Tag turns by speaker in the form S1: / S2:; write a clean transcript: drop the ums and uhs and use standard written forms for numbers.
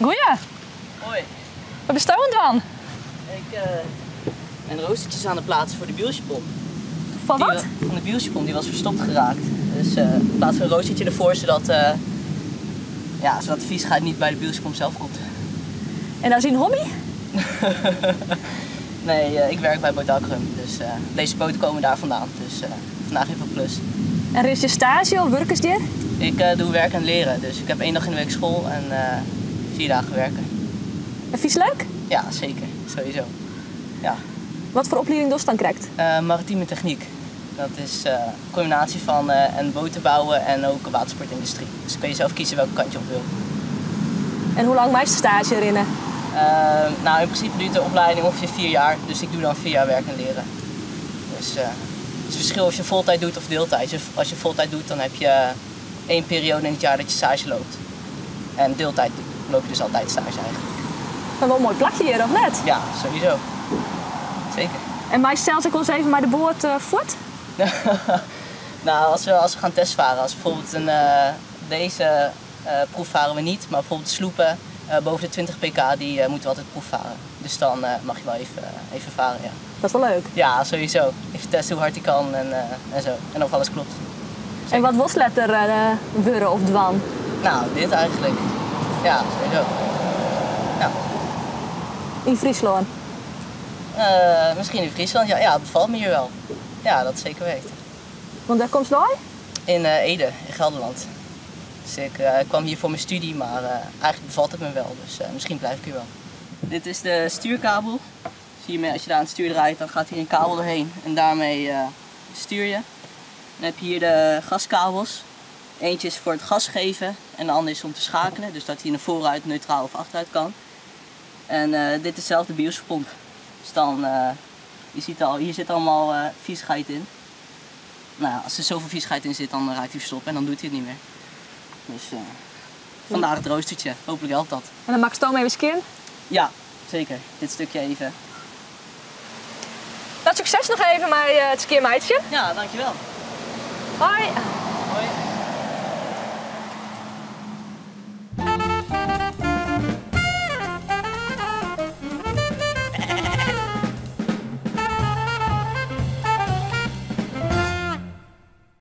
S1: Goeie.
S2: Hoi.
S1: Wat bisto oan it dwaan?
S2: Ik ben roostertjes aan het plaatsen voor de bielsjepomp.
S1: Foar wat?
S2: Van de bielsjepomp, die was verstopt geraakt. Dus ik plaats een roostertje ervoor zodat, ja, zodat de viezigheid niet bij de bielsjepomp zelf komt.
S1: En dat is dyn hobby?
S2: Nee, ik werk bij Boot Akkrum, dus deze boten komen daar vandaan. Dus vandaag even op klus.
S1: En rinst hjir staazje of wurkest hjir?
S2: Ik doe werk en leren, dus ik heb 1 dag in de week school en 4 dagen werken.
S1: En fynst it leuk?
S2: Ja, zeker. Sowieso. Ja.
S1: Wat foar oplieding dochst dan krekt?
S2: Maritieme techniek. Dat is een combinatie van een boten bouwen en ook watersportindustrie. Dus kun je zelf kiezen welke kant je op wil.
S1: En hoe lang meist staazje rinne?
S2: Nou, in principe duurt de opleiding ongeveer 4 jaar. Dus ik doe dan 4 jaar werk en leren. Dus het is verschil of je voltijd doet of deeltijd. Als je voltijd doet, dan heb je 1 periode in het jaar dat je stage loopt. En deeltijd loop je dus altijd stage eigenlijk.
S1: Maar wel een mooi plakje hier, of net?
S2: Ja, sowieso. Zeker.
S1: En mij stelt ik ons even maar de boot voort?
S2: Nou, als we gaan testvaren, als bijvoorbeeld een, deze proef varen we niet, maar bijvoorbeeld sloepen boven de 20 pk, die moeten we altijd proefvaren. Dus dan mag je wel even varen, ja.
S1: Dat is wel leuk.
S2: Ja, sowieso. Even testen hoe hard die kan en zo. En of alles klopt.
S1: En wat was letter wurren of dwan?
S2: Nou, dit eigenlijk. Ja, sowieso. Ja.
S1: In Friesland?
S2: Misschien in Friesland, ja, ja, het bevalt me hier wel. Ja, dat zeker weten.
S1: Want daar komt je
S2: In Ede, in Gelderland. Dus ik kwam hier voor mijn studie, maar eigenlijk bevalt het me wel. Dus misschien blijf ik hier wel. Dit is de stuurkabel. Zie je, als je daar aan het stuur draait, dan gaat hier een kabel doorheen. En daarmee stuur je. Dan heb je hier de gaskabels. Eentje is voor het gas geven en de andere is om te schakelen. Dus dat hij naar vooruit, neutraal of achteruit kan. En dit is zelf de bioscoop. Dus dan, je ziet al, hier zit allemaal viezigheid in. Als er zoveel viezigheid in zit, dan raakt hij verstopt en dan doet hij het niet meer. Dus vandaar het roostertje. Hopelijk helpt dat.
S1: En dan maak je het even skin?
S2: Ja, zeker. Dit stukje even.
S1: Nou, succes nog even met het skeermeidje.
S2: Ja, dankjewel.
S1: Hoi.
S2: Hoi.